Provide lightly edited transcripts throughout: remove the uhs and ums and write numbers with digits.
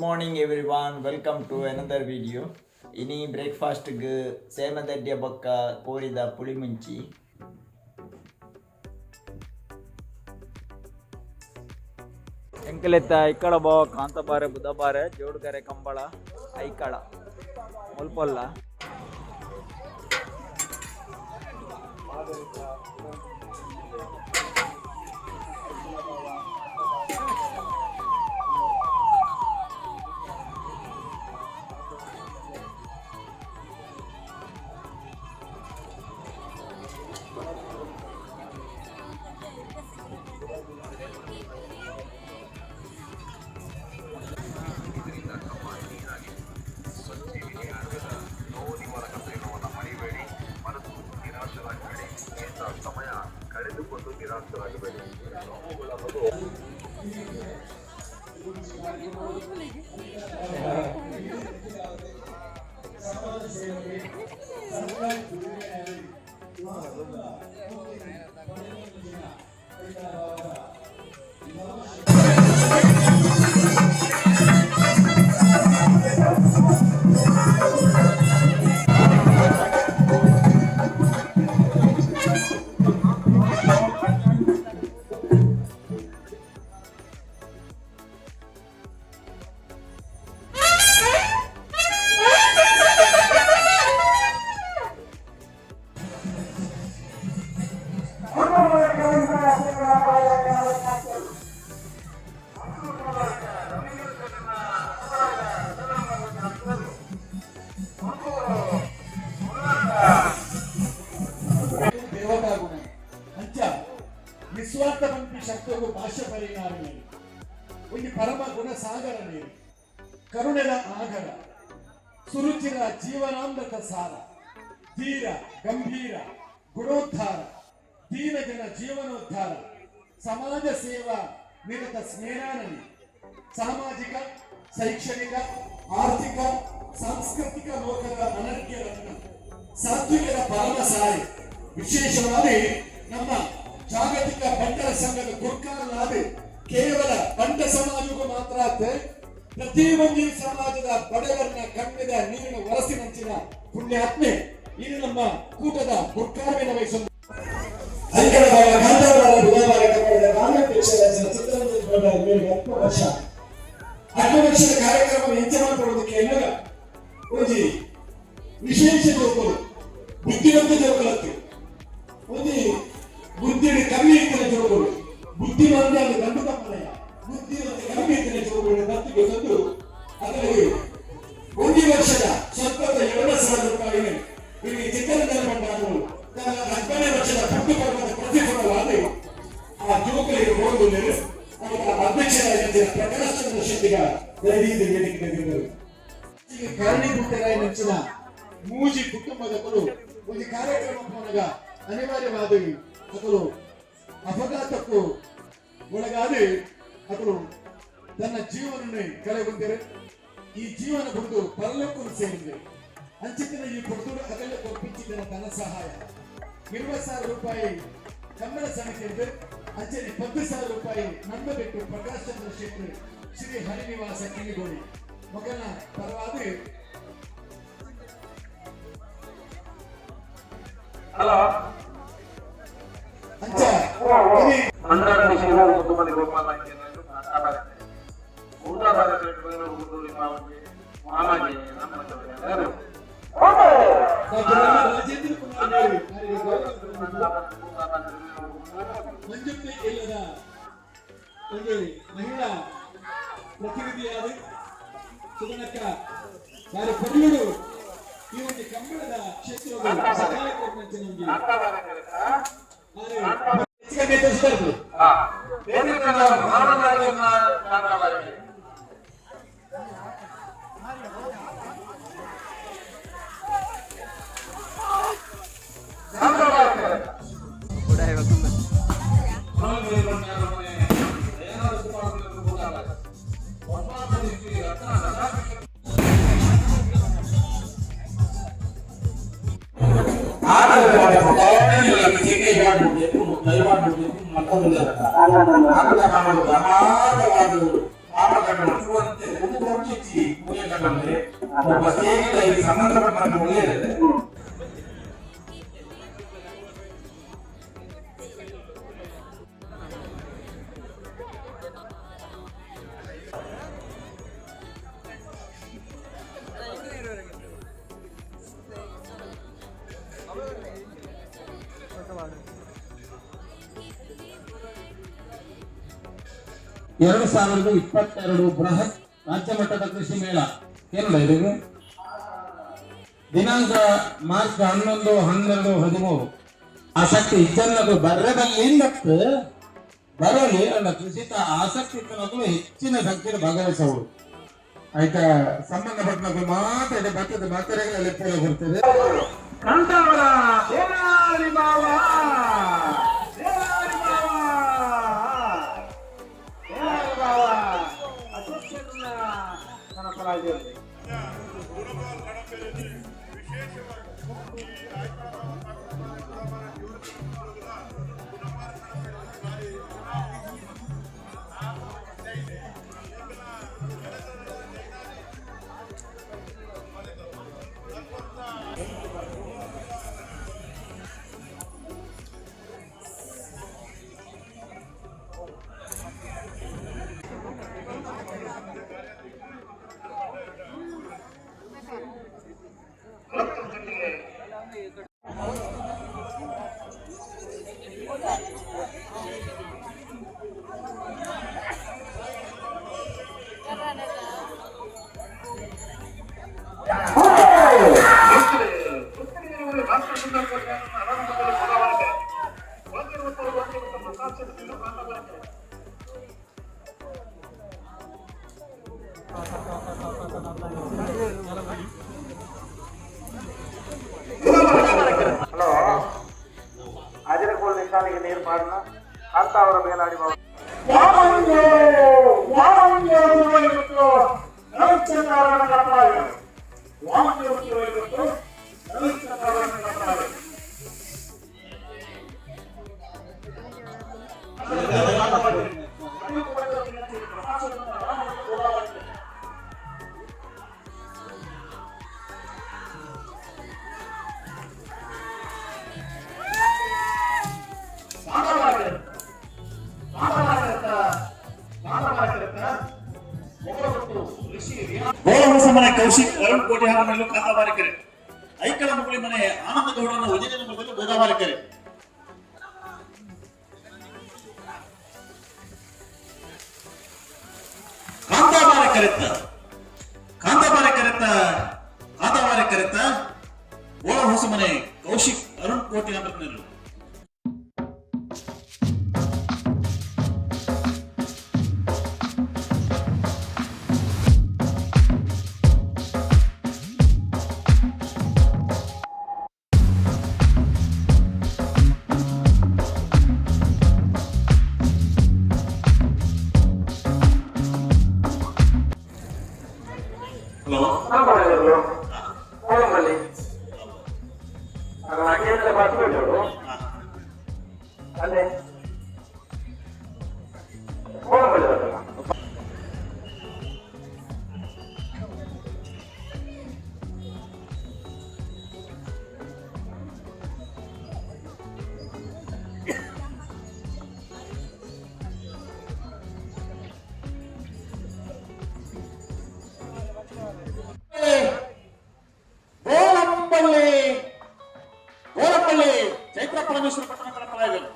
Morning everyone, welcome to another video. ಇನಿ ಬ್ರೇಕ್ಫಾಸ್ಟ್ಗೆ ಸೇಮದಡ್ಡಿಯ ಬೊಕ್ಕ ಕೋರಿದ ಪುಳಿ ಮುಂಚಿ. ಎಂಕಲೆತ್ತ ಐಕಳ ಬಾವ ಕಾಂತಬಾರೆ ಬುಧಬಾರೆ ಜೋಡುಗರೆ ಕಂಬಳ ಐಕಳ ಮುಲ್ಪೊಲ್ಲ. ಇದರಿಂದ ನಮ್ಮ ನೀರಾಗಿ ಸಂಜೀವಿನಿ ಆಯುರ್ವೇದ ನೋವು ನಿವಾರಕ ತೈಲವನ್ನು ಮರಿಬೇಡಿ. ಮನಸ್ಸು ನಿರಾಶರಾಗಬೇಡಿ. ಇಂಥ ಸಮಯ ಕಳೆದುಕೊಂಡು ನಿರಾಶರಾಗಬೇಡಿ. ನೋವುಗಳ ಬದಲು ದೇವತಾ ಗುಣ ಅಂಚ ನಿಸ್ವಾರ್ಥ ಪನ್ಪಿ ಶಕ್ತಗು ಭಾಷ್ಯ ಪರಿಣಾಮ ನೀರು, ಒಂಜಿ ಪರಮ ಗುಣ ಸಾಗರ ನೀರು, ಕರುಣೆದ ಆಗರ, ಸುರುಚಿರ ಜೀವನಾಮೃತ ಸಾರ, ಧೀರ ಗಂಭೀರ ಗುಣೋದ್ಧಾರ, ದೀನ ಜನ ಜೀವನೋದ್ಧಾರ, ಸಮಾಜ ಸೇವಾ ನಿರತ ಸ್ನೇಹಾನನಿ, ಸಾಮಾಜಿಕ, ಶೈಕ್ಷಣಿಕ, ಆರ್ಥಿಕ, ಸಾಂಸ್ಕೃತಿಕ ಲೋಕದ ಅನರ್ಘ್ಯ ರತ್ನ, ಸಾತ್ವಿಕದ ಪರಮ ಸಾರಿ. ವಿಶೇಷವಾಗಿ ನಮ್ಮ ಜಾಗತಿಕ ಬಂಟರ ಸಂಘದ ಗುರ್ಕಾರನಾದ ಕೇವಲ ಬಂಟ ಸಮಾಜಕ್ಕೂ ಮಾತ್ರ ಅತ್ತೆ, ಪ್ರತಿ ಒಂದು ಸಮಾಜದ ಬಡವರನ್ನ ಕಣ್ಣಿದ ನೀರಿನ ಒರಸಿನಂಚಿನ ಪುಣ್ಯಾತ್ಮೆ ಇದು ನಮ್ಮ ಕೂಟದ ಗುರ್ಕಾರವಿನ ವಹಿಸಲು ಐಕಳ ಬಾವ ಕಾಂತಾಬಾರ ಬುಧವಾರ ಕನ್ನಡದ ರಾಮಾಧ್ಯಕ್ಷರ ಚಿತ್ತರಂಜನ್ ಗೌಡ ಇವರಿಗೆ 10 ವರ್ಷ. 10 ವರ್ಷದ ಕಾರ್ಯಕ್ರಮ ಎಂಚ ಮಾಡ್ಕೊಡೋದಕ್ಕೆ ಎನ್ನುವ ಒಂಜಿ ವಿಶೇಷ ಜೋಕುಲು, ಬುದ್ಧಿವಂತ ಜೋಕುಲತ್ತು. ಒಂಜಿ ಬುದ್ಧಿ ಕಮ್ಮಿ ಇತ್ತಿನ ಜೋಕುಲು, ಬುದ್ಧಿವಂತ ಅಲ್ಲಿ ಗಂಡು ತಪ್ಪನೆಯ ಬುದ್ಧಿವಂತ ಕಮ್ಮಿ ಇತ್ತಿನ ಜೋಕುಲು ದತ್ತಿಗೆ ತಂದು ಅದರಲ್ಲಿ 1 ವರ್ಷದ ಸ್ವಲ್ಪ 2,000 ರೂಪಾಯಿ ಇಲ್ಲಿ ಚಿತ್ತರಂಜನ ಭಂಡಾರರು ತನ್ನ 10ನೇ ವರ್ಷದ ಪುಟ್ಟು ಪರ್ವದ ಪ್ರತಿಫಲವಾದ ಆ ಜೋಕುಲಿಗೆ ಹೋಗುವುದಿಲ್ಲ. ಅದರ ಅಧ್ಯಕ್ಷರಾಗಿದ್ದ ಪ್ರಕಾಶ್ ಚಂದ್ರ ಶೆಟ್ಟಿಗ ದಯದೀದು ವೇದಿಕೆ ಮೇಲಿದ್ದರು. ಕಾರಣೀಭೂತರಾಗಿ ನಂಚಿನ ಮೂಜಿ ಕುಟುಂಬದವರು ಒಂದು ಕಾರ್ಯಕ್ರಮ ಪೋನಗ ಅನಿವಾರ್ಯವಾದ ಅಕಲು ಅಪಘಾತಕ್ಕೂ ಒಳಗಾದ ಅಕಲು ತನ್ನ ಜೀವನನ್ನೇ ಕಳೆಗೊಂಡರೆ ಈ ಜೀವನ ಬಂದು ಪರಲೋಕನು ಸೇರಿದೆ. ಅಂಚಿತ್ತಿನ ಈ ಪೊರ್ತುಡು ಅಗಲ ಕೊಪ್ಪಿಂಚಿದ ಧನ ಸಹಾಯ 20,000 ರೂಪಾಯಿ ಕನ್ನಡ ಸಮಿತಿ, ಅಂಚನೆ 10,000 ರೂಪಾಯಿ ನಂದಬೆಟ್ಟು ಪ್ರಕಾಶ್ ಚಂದ್ರ ಶೆಟ್ಟಿ, ಶ್ರೀ ಹರಿನಿವಾಸ ಕಿನ್ನಿಗೋಳಿ ಮಗನ ಪರವಾಗಿ. ಹಲೋ. ಅಂಚ ಇನಿ ಅಂದ್ರಾಡಿ ಶಿರೂರು ಮುದ್ದುಮನಿ ಗೋಪಾಲ ಮಾಮಾಜಿ ನಮ್ಮ ಡಾಕ್ಟರ್ ರಾಜೇಂದ್ರ ಕುಮಾರ್ ಅವರಿಗೆ ಗೌರವ. ಮಂಜುತ್ತಿ ಇಲ್ಲದ ಒಂದು ಮಹಿಳಾ ಪ್ರತಿನಿಧಿಯಾದ ಸುಗುಣಕ್ಕ ಬಾರಿ ಪೊರ್ಲುಡು ಈ ಒಂದು ಕಂಬಳದ ಕ್ಷೇತ್ರದ ಸಹಾಯ ಕೊಟ್ಟಂತೆ ನಮ್ಗೆ ಬಾರಿ ಹೆಚ್ಚಿಗೆ ತೋರಿಸ್ಬಾರ್ದು. ಸಂಬಂಧಪಟ್ಟ 2022 ಬೃಹತ್ ರಾಜ್ಯ ಮಟ್ಟದ ಕೃಷಿ ಮೇಳ ಕೇರಳ ಇದು ದಿನಾಂಕ ಮಾರ್ಚ್ 11, 12, 13. ಆಸಕ್ತಿ ಇಜ್ಜನ್ನದು ಬರ್ರದಲ್ಲಿ ಬರಲಿ ಅಲ್ಲ ಕೃಷಿತ ಆಸಕ್ತಿ ಇದ್ದನದು ಹೆಚ್ಚಿನ ಸಂಖ್ಯೆಯಲ್ಲಿ ಭಾಗವಹಿಸಬಹುದು. ಆಯ್ತಾ, ಸಂಬಂಧಪಟ್ಟನದು ಮಾತ್ರ ಭತ್ತದ ಮಾತ್ರೆಗಳಲ್ಲಿ ಪೂರ ಬರ್ತದೆ. ಕಾಂತಾವರ ದೇವಾರಿ ಬಾವ, ದೇವಾರಿ ಬಾವ, ದೇವಾರಿ ಬಾವ ಅಧ್ಯಕ್ಷರನ್ನ ಕನಕರಾಜರು. ಹಲೋ, ಅಜರಕೋಲ್ ನಿಶಾನಿಗೆ ನೀರು ಪಾಡನ ಕಾಂತಾವರ ಮೇಲಾಡಿ ಬಾವ. ಮನೆ ಕೌಶಿಕ್ ಅರುಣ್ ಕೋಟೆಹಾರ ಮನೆಯಲ್ಲೂ ಕಾಂತಾಬಾರೆಕೆರೆ. ಐಕಳ ಮುಗುಳಿ ಮನೆ ಆನಂದ ಗೌಡನ ಉಜಿರೆ ನಗರದಲ್ಲಿ ಗೋದಾವರಿಕೆರೆ. ಕಾಂತಾಬಾರೆಕೆರೆತ್ತ, ಕಾಂತಾಬಾರೆಕೆರೆತ್ತ, ಕಾಂತಾಬಾರೆಕೆರೆತ್ತ ಬೋಳ ಹೊಸಮನೆ ಕೌಶಿಕ್ ಅರುಣ್ ಕೋಟೆಹಾರ. ಹಲೋ. ಕೋಲಂಬಳ್ಳಿ ಅಲ್ಲೇ ಕೋಲಂಬಳ್ಳಿ ಬರ್ತಲ್ಲ. ಗೋಲಂಬಳ್ಳಿ, ಗೋಲಂಬಳ್ಳಿ ಚೈತ್ರ ಪರಮೇಶ್ವರ ಪಟ್ಟಣ ಕಡಪರಾಯಗಳು.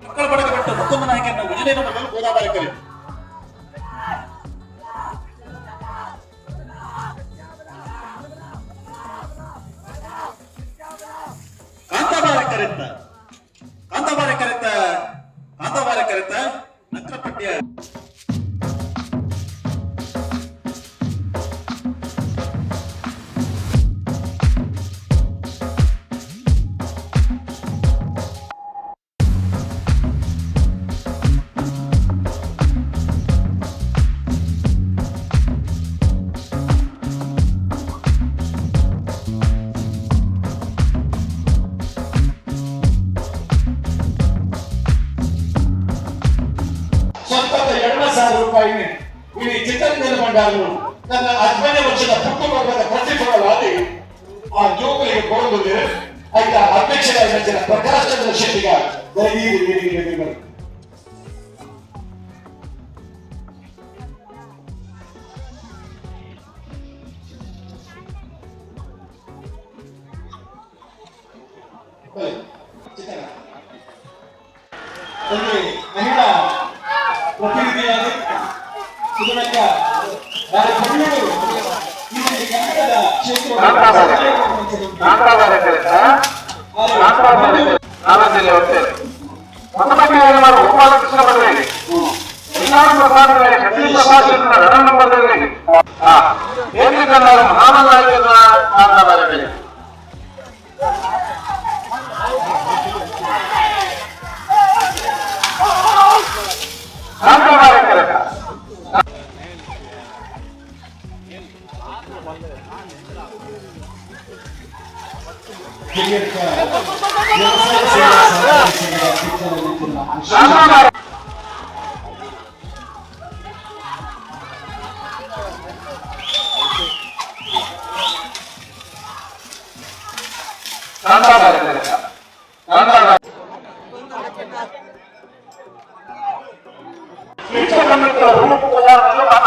ಮಕ್ಕಳ ಬಡಗ ಬೆಟ್ಟ ಮುಕುಂದ ನಾಯಕನ ಉಜಿರೆ ನಗರದಲ್ಲಿ ಗೋದಾವರಿಕೆರೆ. ಇಡೀ ಚಿತ್ತರಂಜನ ಭಂಡಾರನು ತನ್ನ 15ನೇ ವರ್ಷದ ಪುಟ್ಟಪರ್ವದ ಪ್ರತಿಫಲವಾಗಿ ಆ ಜೋಕುಗಳಿಗೆ ಕೊಡೋದಿದೆ. ಆಯ್ತಾ, ಅಧ್ಯಕ್ಷರಾದ ಪ್ರಕಾಶ್ ಚಂದ್ರ ಶೆಟ್ಟಿಗ ದಯವಿಟ್ಟು ವೇದಿಕೆಗೆ ಬನ್ನಿ. ಬನ್ನಿ, ಚಿತ್ತಣ್ಣ. ಒಂದು ಮಹಿಳಾ ಪ್ರತಿನಿಧಿಯಾಗಿ ಸುಗುಣಕ್ಕ ಬಾರಿ ಪೊರ್ಲುಡು ಈ ಒಂದು ಕನ್ನಡದ ಕ್ಷೇತ್ರ. ಹಿರಿಯರ್ಕ ವ್ಯವಸಾಯ ಸೇವಾ ಸಹಕಾರಿ ಸಂಘದ ಅಧ್ಯಕ್ಷರಾಗಿದ್ದ ವಿಶ್ವ ಕನ್ನಡ ರೂಪ.